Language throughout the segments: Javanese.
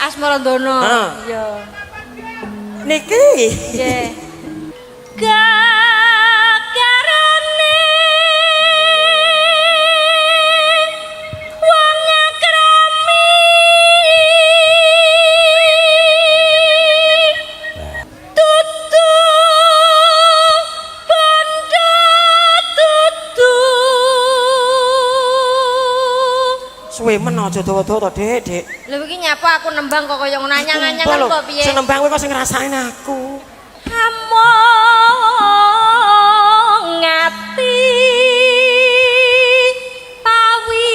Asmarandono. Ha. Iya. Niki. Nggih. Gagarane wong akrami tutu bondo tutu. Suwe men aja dawa-dawa to, Dik, Dik. Lha iki nyapa aku nembang kok kaya ngono anyang-anyangan kok piye? Sing nembang kowe kok sing ngrasakne aku. Among ati pawi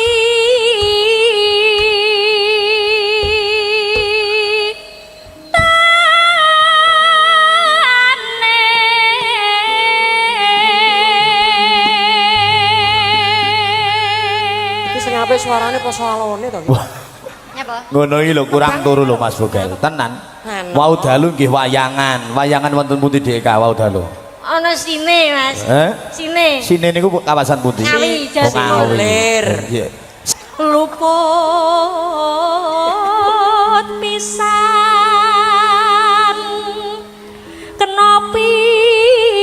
tane. Iki sing apik suarane apa alone to iki? Nyapa? Ngono iki lho kurang turu lho Mas Bogel. Tenan. Anu. Wau dalu nggih wayangan. Wayangan wonten pundi DK wau dalu? Ana sine, Mas. Eh? Sine. Sine niku kawasan pundi? Ngawi, Oh, Jawa Ngawi. Lir. Nggih. Luput pisan kena pisan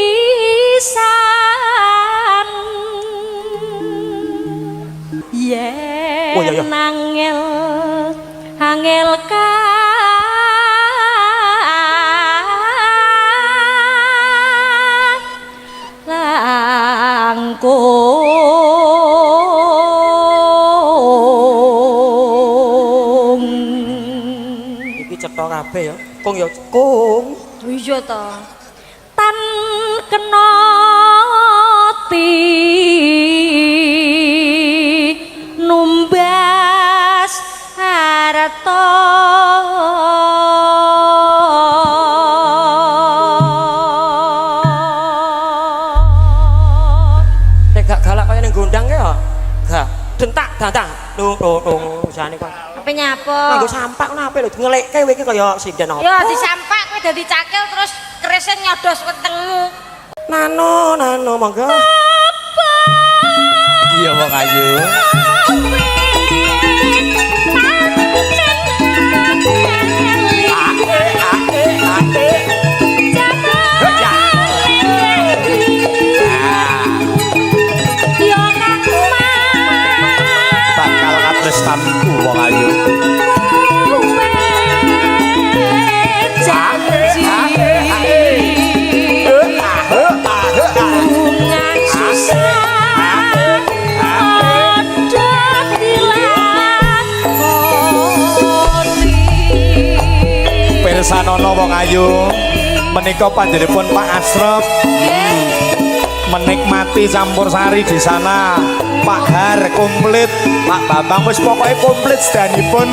Oh, iya, iya. yen angel angel langkung. Iki cetha kabeh ya. Kung ya kung. Iya to. Tan kena ti numbas harta. Nek gak galak kaya ning gondang ke ya. Gak. Dentak dandang. Dung dung dung jane kok. Apa nyapa? Nganggo sampak ngono apik lho ngelekke kowe iki kaya sinden apa. Ya disampak kowe dadi cakil terus kerise nyodos wetengmu. Nano nano monggo. Iya wong ayu. Ake ake ake. Ya. Bakal katrestanku wong ayu. Ake ake ake. Pirsanono wong ayu. Menika panjenenganipun Pak Asrop menikmati campur sari di sana. Pak Har komplit, Pak Bambang wis pokoke komplit sedanipun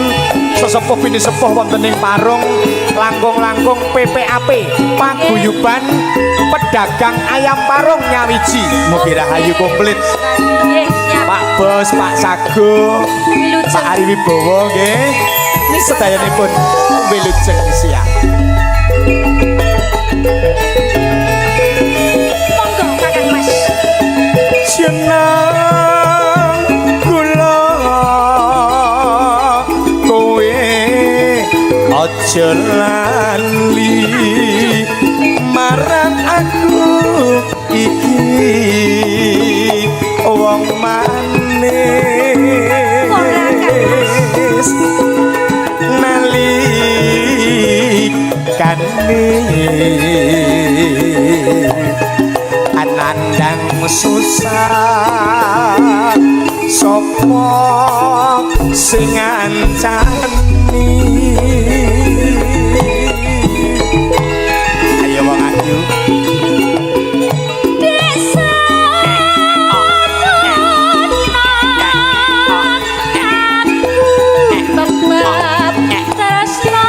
sesepuh bini sepuh wonten ing Parung langkung-langkung PPAP Paguyuban Pedagang Ayam Parung Nyawiji. Mugi rahayu komplit. Pak Bos, Pak Sago, Pak Ari Wibowo nggih. Sedayanipun wilujeng siang. Monggo Kakang Mas. Jeneng kula kowe aja lali marang aku iki wong manis nalikane anandang susah sapa sing ngancani. Ayo wong ayu. Desa aku tetep tresno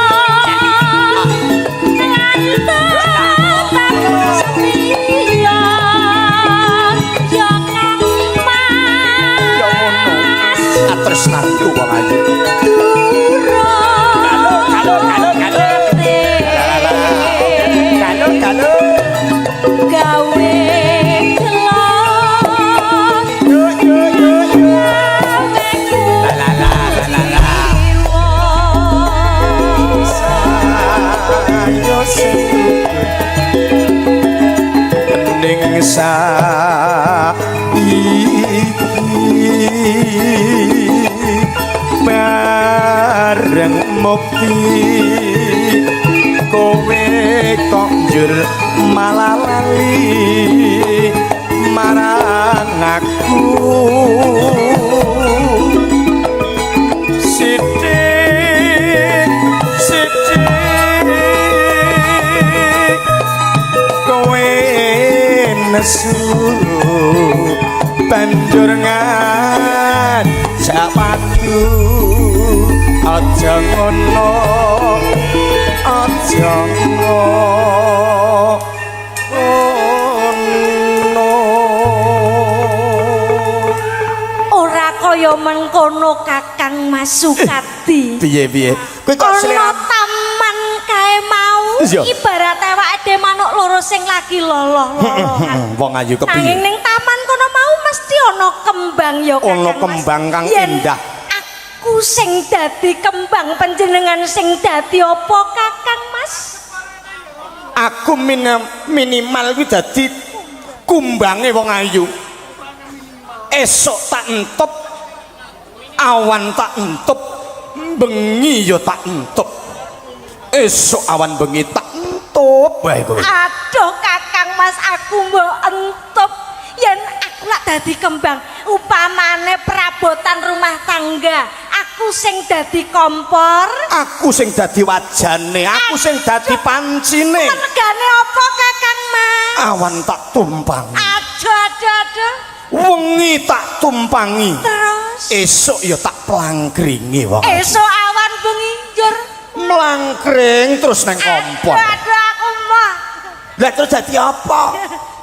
tetep setia ya Kang Mas. Katresnanku wong ayu. Durung sing ning saiki bareng mukti kowe kok njur malah lali marang aku. Sithik sithik kowe nesu banjur ngajak padu. Aja ngono, aja ngono. Ora kaya mengkono, Kakang Mas Sukadi. Piye piye? Kowe kok Ana selera taman kae mau ibarat awake dhewe manuk loro sing lagi loloh-lolohan. Wong ayu Nanging kepiye? ning taman kono mau mesti ana kembang ya, Kakang Ana Mas. kembang kang Yen indah. Aku sing dadi kembang, panjenengan sing dadi apa, Kakang Mas? Aku minimal kuwi dadi kumbange wong ayu. Esuk tak entup, awan tak entup, bengi ya tak entup. Esuk awan bengi tak entup wae kowe. Aduh, Kakang Mas, aku mbok entup. Yen aku lak dadi kembang, upamane perabotan rumah tangga, aku sing dadi kompor. Aku sing dadi wajane, aku sing dadi pancine. Regane apa, Kakang Mas? Awan tak tumpangi. Aduh aduh aduh. Wengi tak tumpangi. Terus? Esuk ya tak plangkringi wong. Esuk awan bengi njur mlangkring terus nang kompor. Aduh aduh, aku mah. Lah terus dadi apa?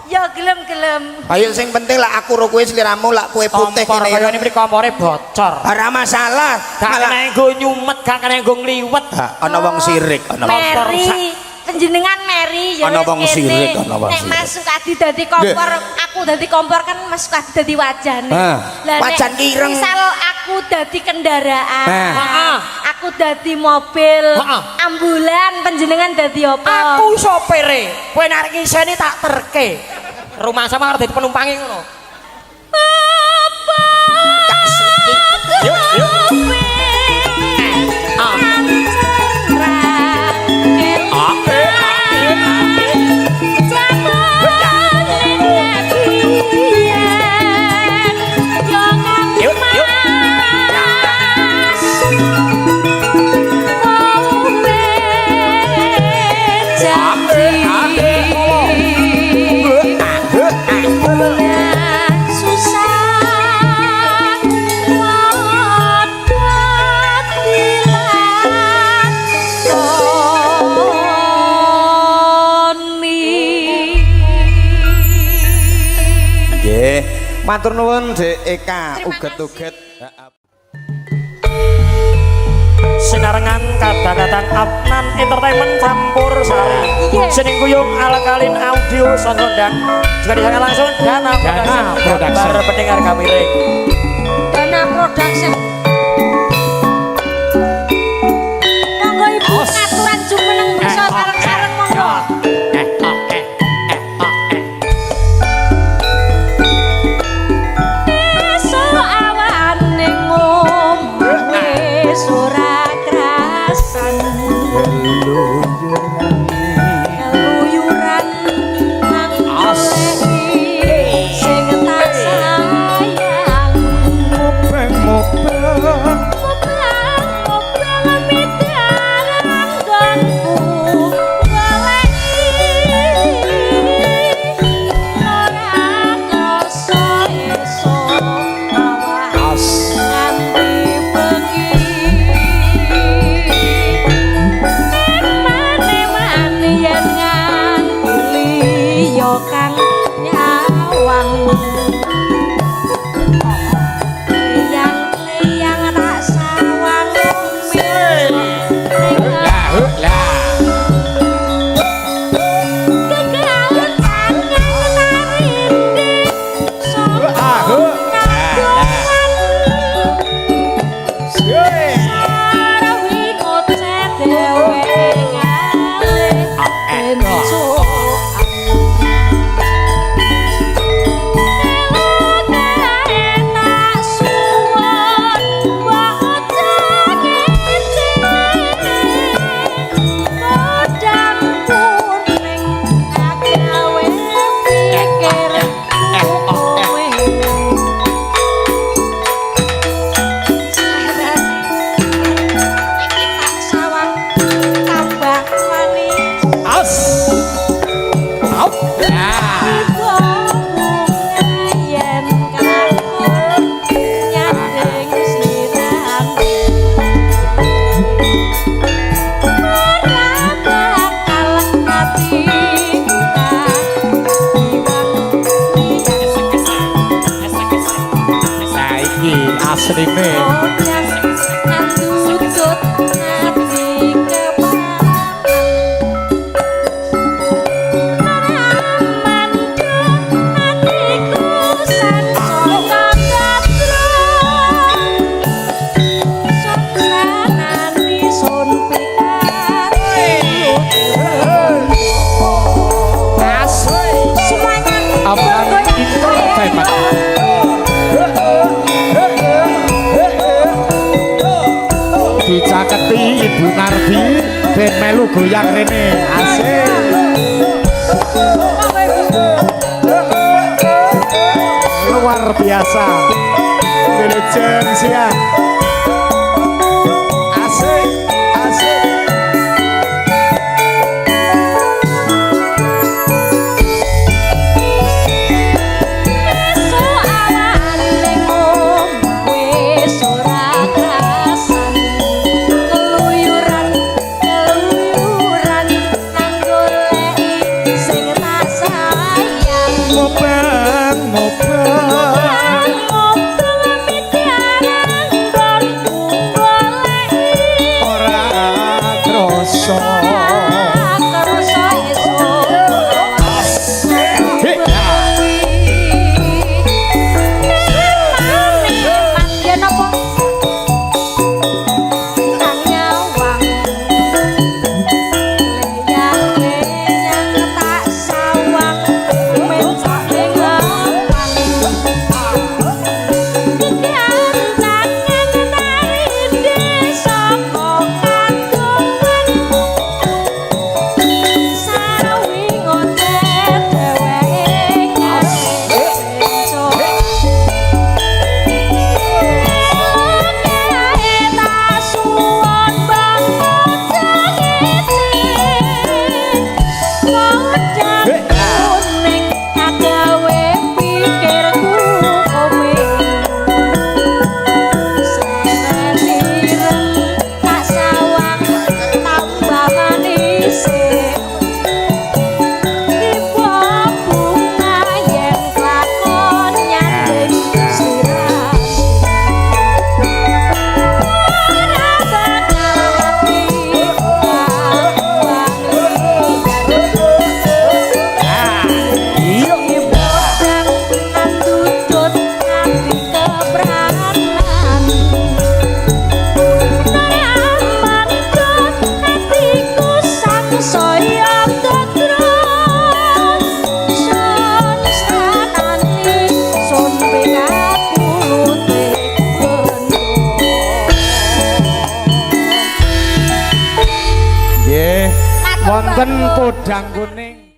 Ya gelem-gelem. Ayo, sing penting lah aku ro kowe, sliramu lak kowe putih Kompor kene. kaya ini mriki kompore bocor. Ora masalah. Gak Malah kena nggo nyumet, gak kena nggo ngliwet. Ha, ana wong sirik, ana wong Meri, panjenengan meri ya Ana wis wong kene. sirik, ana wong Nek sirik. Mas Sukadi dadi kompor, aku dadi kompor kan Mas Sukadi dadi wajane. Ah. Lah nek Wajan ireng. misal aku dadi kendaraan, Ah. aku dadi mobil, ambulan, panjenengan dadi apa? Aku sopire. Kowe nek ngiseni tak terke. Rumah sama harus dadi penumpange ngono. Yuk, yuk. Ah. Ah, eh, ah, eh, ah, eh. Yuk, yuk. Ah, eh, ah, eh. Ah, eh, ah. Susah dilakoni. Nggih. Matur nuwun, Dek Eka, Terima uget-uget. Heeh. Sinarengan kadang-kadang Afnan Entertainment campur sari. Iya. Sening kuyung ala kalin audio sound kondang. Juga disaksikan langsung Dana Production. Production. Kabar pendengar kami ring. Dana Production. Monggo Ibu ngaturan jumeneng bisa sareng-sareng, monggo. Eh, ah, eh, eh, ah, eh. Esuk awane ngombe ora krasan. Keluyuran nang goleki sing tak sayang. Mubeng-mubeng. Ibu Nardi ben melu goyang rene. Asik. Luar biasa. Wilujeng siang. Asik, asik. Esuk awan ning omah wis ora krasan. Keluyuran, keluyuran nang goleki sing tak sayang. Mobang, mobang. Mobang mikiran nggonku goleki. Ora krasa. Krasa esuk Hei. Sawi ngotet dheweke ngesuk. Nggih. Wonten podang kuning.